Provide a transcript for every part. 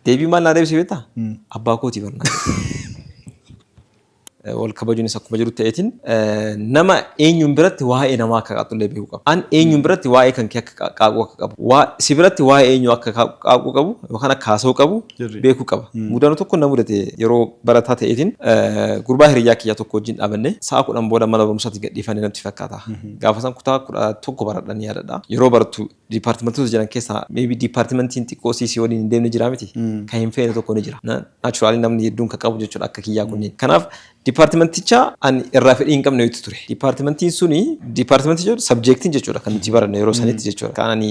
Deebii maal naa deebise beektaa? Abbaa kootii barnaa. Wal kabajuunis akkuma jiru ta'eetiin, nama eenyuun biratti waa'ee namaa akka qaaqxu illee beekuu qaba. An eenyuun biratti waa'ee kan kee akka qaaquu akka qabu. Si biratti waa'ee eenyu akka qaaquu qabu yookaan akka haasa'uu qabu beekuu qaba. Mudannoo tokko na mudate. Yeroo barataa ta'eetiin gurbaa hiriyyaa kiyyaa tokko wajjin dhaabanne. Sa'a 10 booda mana barumsaatti gadhiifannee natti fakkaata. Gaafa san kutaa 11 baradhanii yaadadha. Yeroo barattu dipaartimentoota jiran keessaa maybe dipaartimentiin xiqqoo siisii waliin hin deemne jira miti. Kan hin feene tokko ni jira. Naturally namni hedduun kan qabu jechuudha akka kiyyaa kunneen. Kanaaf dipaartimenticha ani irraa fedhii hin qabne wayitu ture. Dipaartimentiin suni, dipaartimentii jechuun subjectiin jechuudha kan nuti baranne yeroo sanitti jechuudha. Kan ani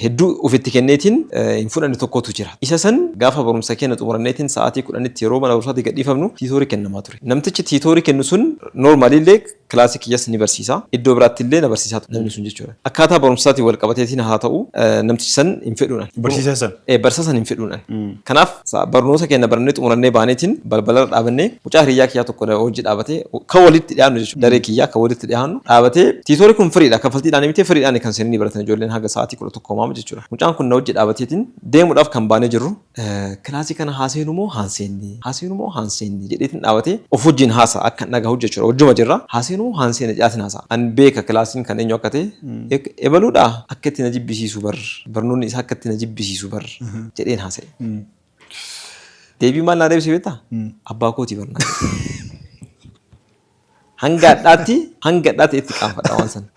hedduu ofitti kenneetiin hin fudhanne tokkotu jira. Isa san gaafa barumsa keenya xumuranneetiin sa'aatii 10tti yeroo mana barumsaatti gadhiifamnu tutorii kennamaa ture. Namtichi tutorii kennu sun normally illee kilaasii kiyyas ni barsiisa. Iddoo biraatti illee na barsiisaa ture namni sun jechuudha. Akkaataa barumsaatiin wal qabateetiin haa ta'u, namtichi san hin fedhuun. Barsiisaa san. Barsiisaa san hin fedhuun. Kanaaf barnoota keenya barannee xumurannee baaneetiin balbalarra dhaabannee, mucaa hiriyyaa kiyyaa tokko hojii dhaabatee kan walitti dhiyaannu jechuudha. Daree kiyyaa kan walitti dhiyaannu dhaabatee, tutorii kun freedha, kaffaltiidhaan miti, freedhaan kan seenanii baratan ijoolleen haga sa'aatii 11 maamu jechuudha. Mucaan kun na hojii dhaabateetiin deemuudhaaf kan baanee jirru, kilaasii kana haaseenu moo haanseenni, haaseenu moo haanseenni jedheetiin dhaabatee of wajjin haasa akka hin dhagahu jechuudha. Wajjuma jirra, haaseenu moo haanseena jedhaatiin haasa. An beeka kilaasiin kan eenyu akka ta'e. Ebaluudha akka itti na jibbisiisu bar, barnoonni isaa akka itti na jibbisiisu bar jedheen haasa'e. Deebii maal naa deebise beektaa? Abbaa kootii barnaa. Hanga hadhaatti itti qaanfadha waan sana.